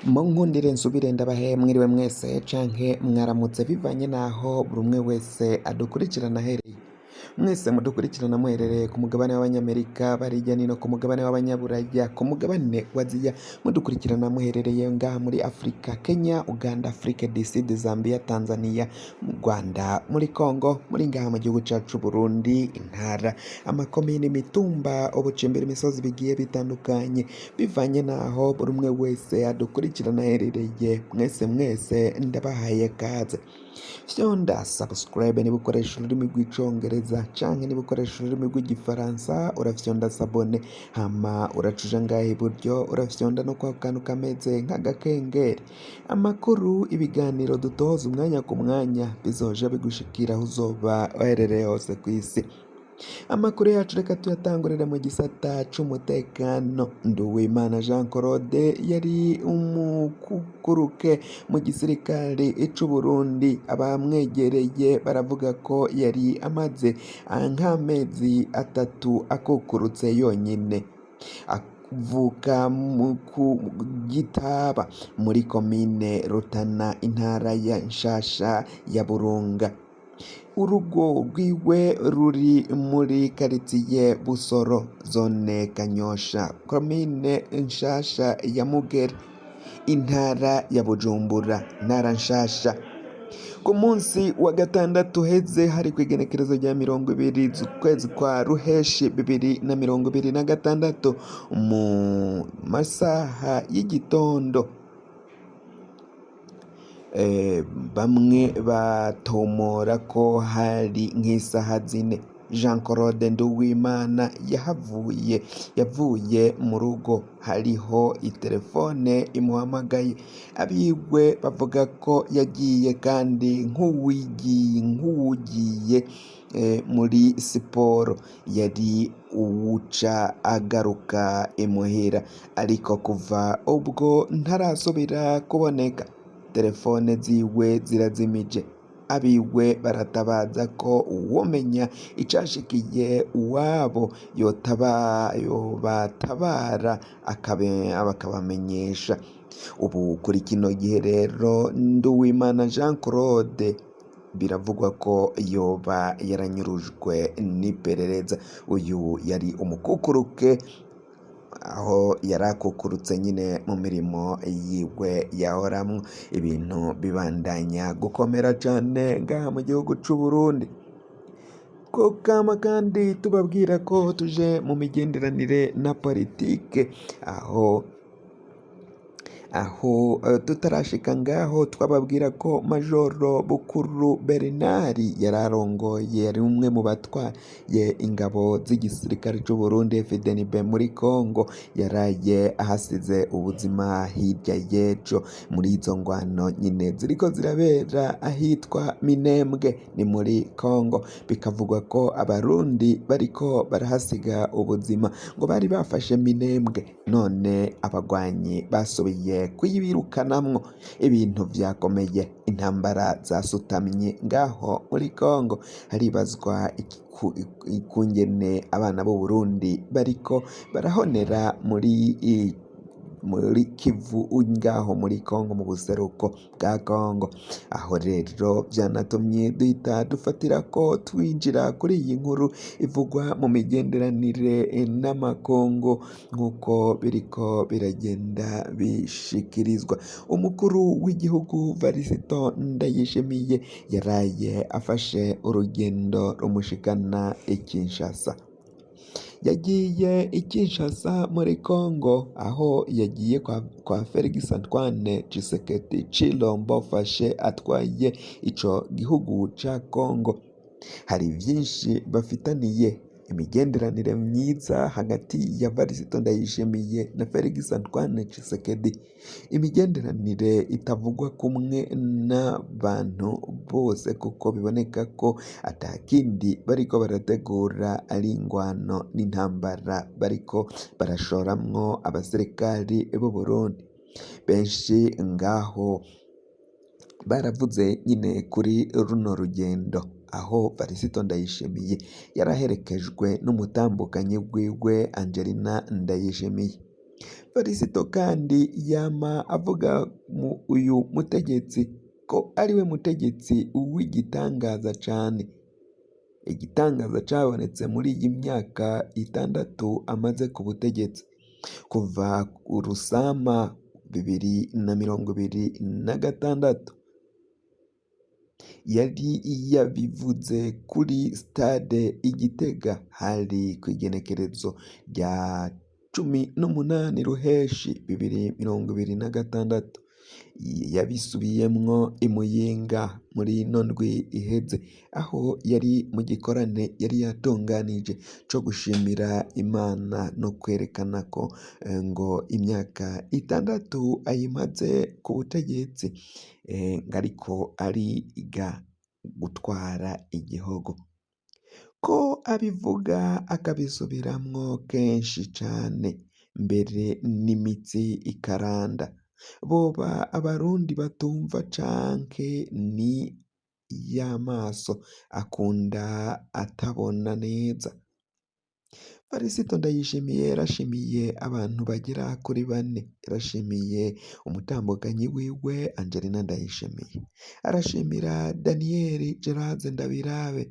Munkundire nsubire ndabahe mwiriwe mwese canke mwaramutse bivanye naho buri umwe wese adukurikirana ahereye. Mwese mudukurikirana muherereye ku mugabane w'Abanyamerika, bari hirya no hino ku mugabane w'Abanyaburaya, ku mugabane wa Aziya, mudukurikirana muherereye ngaha muri Afrika, Kenya, Uganda, Afrique du Sud, Zambia, Tanzania, mu Rwanda, muri Congo, muri ngaha mu gihugu cacu Burundi, intara, amakomine, imitumba, ubucimbiri, imisozi bigiye bitandukanye, bivanye n'aho buri umwe wese adukurikirana aherereye, mwese mwese ndabahaye kaze. Fyonda subscribe niba ukoresha ururimi rw'Icongereza canke niba ukoresha ururimi rw'Igifaransa urafyonda s'abonner, hama uraca uja ngaha iburyo urafyonda no kwako kantu kameze nk'agakengeri. Amakuru, ibiganiro dutoza umwanya ku mwanya bizoja bigushikira aho uzoba uherereye hose kw'isi. Amakuru yacu reka tuyatangurire mu gisata c'umutekano. Nduwimana Jean Claude yari umukukuruke mu gisirikare c'Uburundi, abamwegereye baravuga ko yari amaze nk'amezi 3 akukurutse yonyine. Avuka mu Gitaba muri komine Rutana, intara ya Nshasha ya Burunga. Urugo rwiwe ruri muri karitiye Busoro, zone Kanyosha, komine Nshasha ya Mugera, intara ya Bujumbura, ntara Nshasha. Ku munsi wa gatandatu uheze hari kw'igenekerezo rya 20 z'ukwezi kwa Ruheshi 2026 mu masaha y'igitondo, bamwe batomora ko hari nk'isaha 4, Jean Claude Nduwimana yahavuye yavuye mu rugo hariho iterefone imuhamagaye, abiwe bavuga ko yagiye kandi nk'uwugiye muri siporo, yari uwuca agaruka imuhira, ariko kuva ubwo ntarasubira kuboneka, telefone ziwe zirazimije, abiwe baratabaza ko uwomenya icashikiye uwabo yobatabara bakabamenyesha. Ubu kuri kino gihe rero Nduwimana Jean Claude biravugwa ko yoba yaranyurujwe n'iperereza. Uyu yari umukukuruke aho yarakukurutse nyine mu mirimo yiwe yahoramwo, ibintu bibandanya gukomera cane ngaha mu gihugu c'Uburundi. Kama kandi tubabwira ko tuje mu migenderanire na politike, aho tutarashika ngaho twababwira ko Majoro Bukuru Bernard yararongoye, yari umwe mu batwaye ingabo z'igisirikare c'Uburundi FDNB muri Congo, yaraye ahasize ubuzima hirya y'ejo muri izo ngwano nyine ziriko zirabera ahitwa Minembwe ni muri Congo, bikavugwa ko Abarundi bariko barahasiga ubuzima, ngo bari bafashe Minembwe none abagwanyi basubiye kuyibirukanamwo, ibintu vyakomeye, intambara zasutamye ngaho muri Congo, haribazwa ikungene abana b'Uburundi bariko barahonera muri Kivu ngaho muri Congo mu buseruko bwa Congo. Aho rero vyanatumye duhita dufatira ko twinjira kuri iyi nkuru ivugwa mu migenderanire n'amakungu nk'uko biriko biragenda bishikirizwa. Umukuru w'igihugu Varisito Ndayishimiye yaraye afashe urugendo rumushikana i Kinshasa. Yagiye i Kinshasa muri Congo aho yagiye kwa Felix Antoine Tshisekedi Tshilombo Fashe atwaye ico gihugu ca Congo. Hari vyinshi bafitaniye imigenderanire myiza hagati ya Varisito Ndayishimiye na Felix Antoine Tshisekedi, imigenderanire itavugwa kumwe n'abantu bose kuko biboneka ko ata kindi bariko barategura ari ingwano n'intambara bariko barashoramwo abasirikari b'u Burundi. Benshi ngaho baravuze nyine kuri runo rugendo aho Varisito Ndayishimiye yaraherekejwe n'umutambukanyi wiwe Angelina Ndayishimiye. Varisito kandi yama avuga mu uyu mutegetsi ko ariwe mutegetsi w'igitangaza cane. Igitangaza cabonetse muri iyi myaka 6 amaze ku butegetsi, kuva Rusama 2026. Yari yabivuze kuri stade i Gitega, hari kw'igenekerezo rya 18 Ruheshi 2026. Yabisubiyemwo i Muyinga muri ino ndwi iheze, aho yari mu gikorane yari yatunganije co gushimira Imana no kwerekana ko ngo imyaka 6 ayimaze ku butegetsi, ngo ariko ariga gutwara igihugu. Ko abivuga akabisubiramwo kenshi cane, mbere n'imitsi ikaranda. Boba abarundi batumva canke ni y'amaso akunda atabona neza. Varisito Ndayishimiye yarashimiye abantu bagera kuri bane. Yarashimiye umutambukanyi wiwe Angelina Ndayishimiye, arashimira Daniel Gerard Ndabirabe,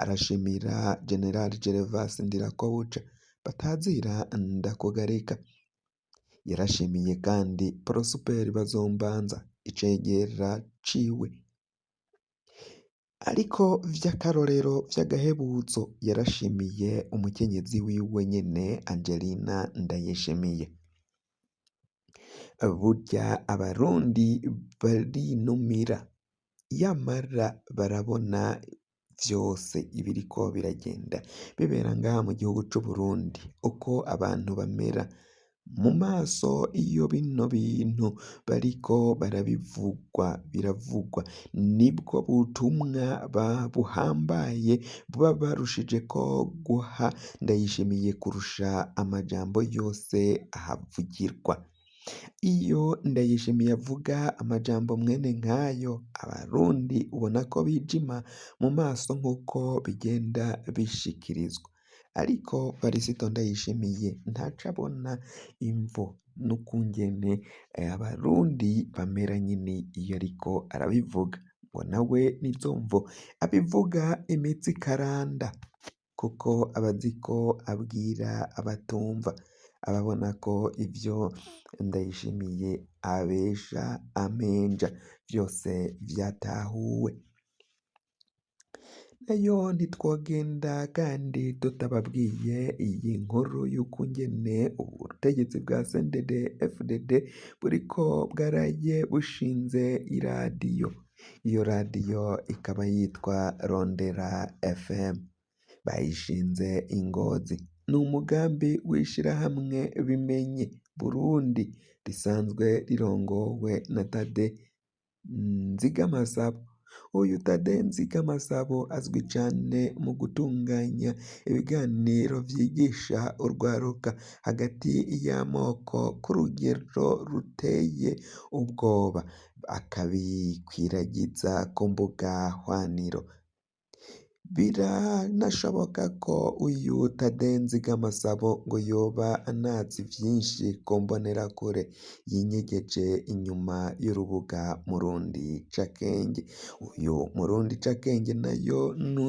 arashimira General Gervas Ndirakobuca batazira Ndakugarika. Yarashimiye kandi Prosper Bazombanza icegera ciwe. Ariko vy'akarorero vy'agahebuzo yarashimiye umukenyezi wiwe nyene Angelina Ndayishimiye. Burya abarundi barinumira, yamara barabona vyose ibiriko biragenda bibera ngaha mu gihugu c'Uburundi, uko abantu bamera mu maso iyo bino bintu bariko barabivugwa biravugwa, nibwo butumwa buhambaye buba barushijeko guha Ndayishimiye kurusha amajambo yose ahavugirwa. Iyo Ndayishimiye avuga amajambo mwene nkayo, abarundi ubona ko bijima mu maso nk'uko bigenda bishikirizwa. Ariko Varisito Ndayishimiye ntaco abona imvo n'ukungene abarundi bamera nyene iyo ariko arabivuga, ngo nawe nizo mvo abivuga imitsi ikaranda, kuko aba azi ko abwira abatumva, ababona ko ivyo Ndayishimiye abesha amenja vyose vyatahuwe. Nayo ntitwogenda kandi tutababwiye iyi nkuru y'ukungene ubutegetsi bwa CNDD FDD buriko bwaraye bushinze iradiyo. Iyo radiyo ikaba yitwa Rondera FM. Bayishinze i Ngozi. Ni umugambi w'ishirahamwe Bimenye Burundi risanzwe rirongowe na Tade Nzigamasabo. Uyu Tade Nzigamasabo azwi cane mu gutunganya ibiganiro vyigisha urwaruka hagati y'amoko ku rugero ruteye ubwoba, akabikwiragiza ku mbuga hwaniro. Biranashoboka ko uyu Tade Nzigamasabo ngo yoba anazi vyinshi ku mbonerakure yinyegeje inyuma y'urubuga Murundi Cakenge. Uyu Murundi Cakenge nayo ni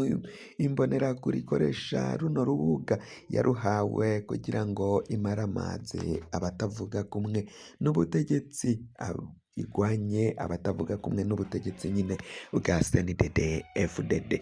imbonerakure ikoresha runo rubuga, yaruhawe kugira ngo imaramaze abatavuga kumwe n'ubutegetsi, igwanye abatavuga kumwe n'ubutegetsi nyine bwa CNDD FDD.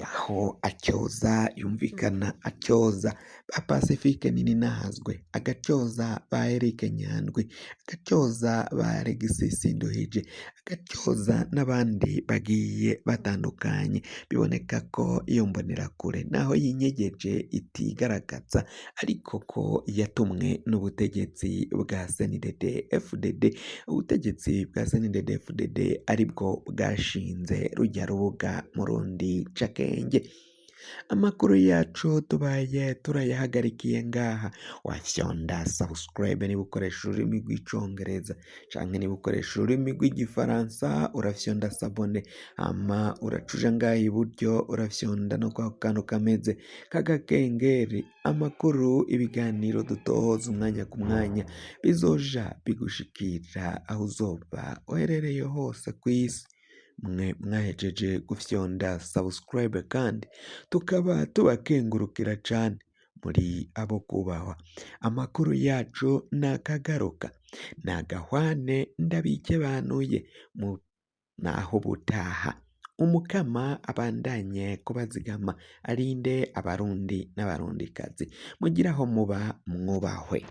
Aho atyoza yumvikana atyoza ba Pacifique Nininahazwe, agatyoza ba Eric Nyandwi, agatyoza ba Alexis Sinduhije, agatyoza n'abandi bagiye batandukanye. Biboneka ko iyo mbonerakure naho yinyegeje itigaragaza, ariko ko yatumwe n'ubutegetsi bwa CNDD FDD, ubutegetsi bwa CNDD FDD aribwo bwashinze rujya rubuga Murundi Cakenge. Amakuru yacu tubaye turayahagarikiye ngaha, wafyonda subscribe niba ukoresha ururimi rw'icongereza canke niba ukoresha ururimi rw'igifaransa urafyonda s'abonner, hama uraca uja ngaha iburyo urafyonda no kwako kantu kameze k'agakengeri, amakuru ibiganiro dutohoza umwanya ku mwanya bizoja bigushikira aho uzoba uherereye hose kw'isi. Mwe mwahejeje gufyonda subscribe kandi tukaba tubakengurukira cane muri abo kubahwa. Amakuru yacu nakagaruka, nagahwane ndabikebanuye mu naho ubutaha. Umukama abandanye kubazigama arinde abarundi n'abarundikazi, mugire aho muba mwubahwe.